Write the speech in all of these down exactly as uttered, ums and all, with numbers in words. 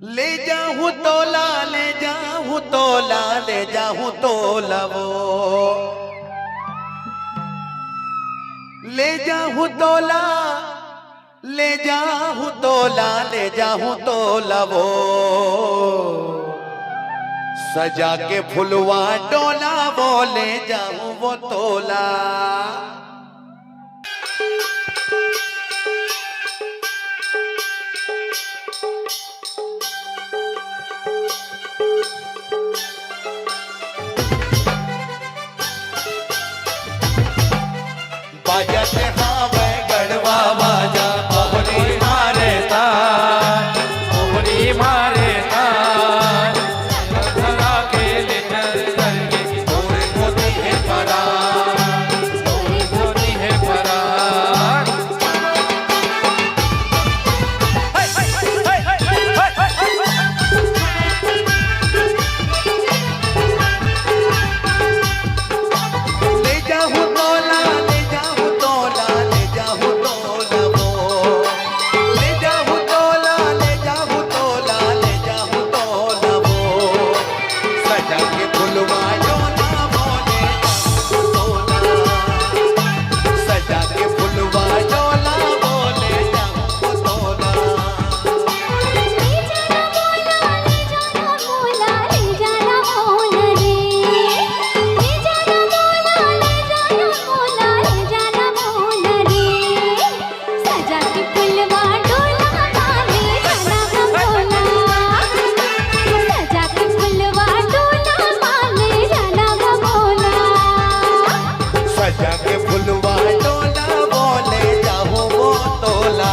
ले जाहूं तोला, ले जाहूं तोला, ले जाहूं तोला वो। ले जाहूं तोला, ले जाहूं तोला, ले जाहूं तोला वो। सजा के फुलवा डोला वो, ले जाहूं वो तोला। बाजा से हावै गड़वा बाजा, मोहनी मारे तान, मोहनी मारे तान। धरा के लेकर करके तोरे को दे है परान, तोरे को दे है परान। ले जाहूं तोला, ले जाहूं तोला, ले जाहूं तोला वो। ले जाहूं तोला, ले जाहूं तोला, ले जाहूं तोला वो। सजा के फुलवा डोला वो, ले जाहूं तोला। सजा के फुलवा डोला वो, ले जाहूं तोला। सजा के फुलवा डोला वो, ले जाहूं वो तोला।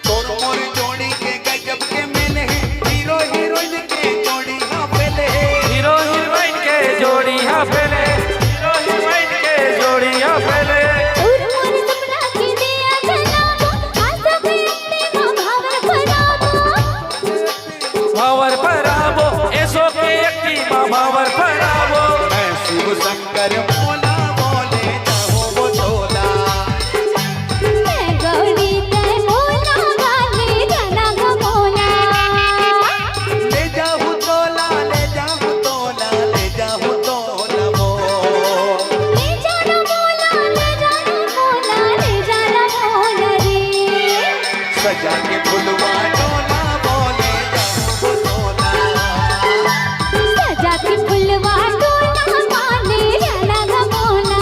तोर मोर जोड़ी के गजब के मेल हे, हीरो हीरोइन के जोड़ी हा फेल हे। हीरो हीरोइन के जोड़ी हा फेल हे, हीरो हीरोइन के जोड़ी हा फेल हे। तोर मोर सपना के दिया जलाबो, आशा के अंते मा भावर फहराबो। भावर फहराबो, एसो के एकती मा भावर फहराबो। मैं शिव शंकर भोला वो, ले जाहूं वो तोला। मैं गौरी तैं मोला, ले जाना गो मोला। ले जाहूं तोला, ले जाहूं तोला, ले जाहूं तोला वो। ले जाना मोला, ले जाना मोला, ले जाना मोला रे। सजा के फुलवा डोला वो, ले जाहूं वो तोला। सजा के फुलवा डोला वो, ले जाना गो मोला।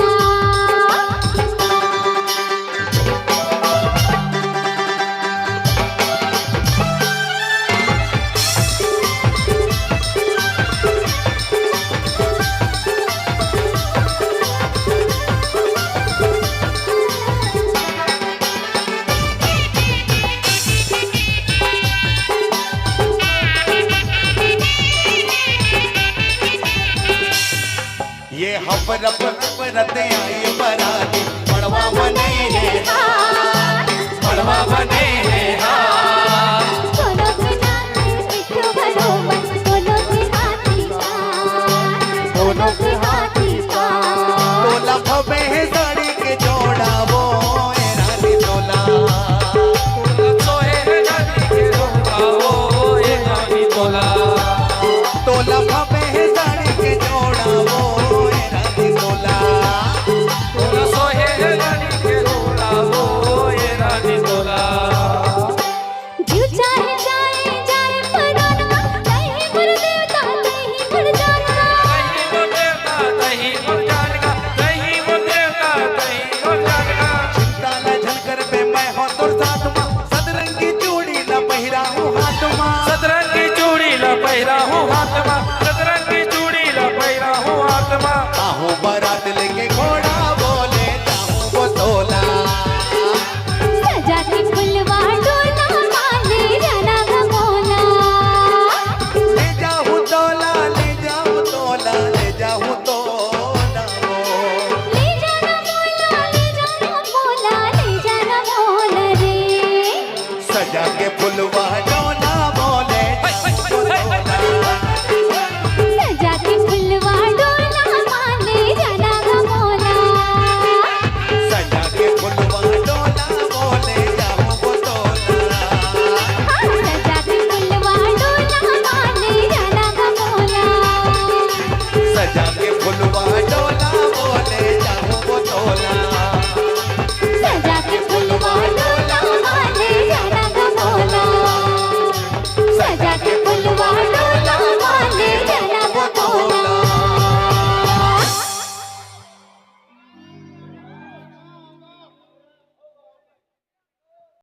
ये हपरप हपरते आई बराती, मड़वा बने हे हाथ, मड़वा बने हे हाथ। कोनो के नाती पिट्ठू बरोबर, कोनो के हाथी साथ, कोनो के हाथी साथ। तोला भवे हे साड़ी के जोड़ा वो, ए रानी तोला। तोला सोहे हे रानी के जोड़ा वो, ए रानी तोला। तोला भवे हे साड़ी के जोड़ा वो, ए रानी तोला। तोला सोहे हे रानी के जोड़ा वो, ए रानी तोला। जीव चाहे जाए, जाए परानवा, तहीं मोर देवता, तहीं मोर जानवा। तहीं मोर देवता, तहीं मोर जानवा, तहीं मोर देवता, तहीं मोर जानवा। चिंता ला झन करबे, मैं हों तोर साथ मा, सतरंगी चूड़ी ला पहिराहूं हाथ मा। सतरंगी चूड़ी ला पहिराहूं हाथ मा।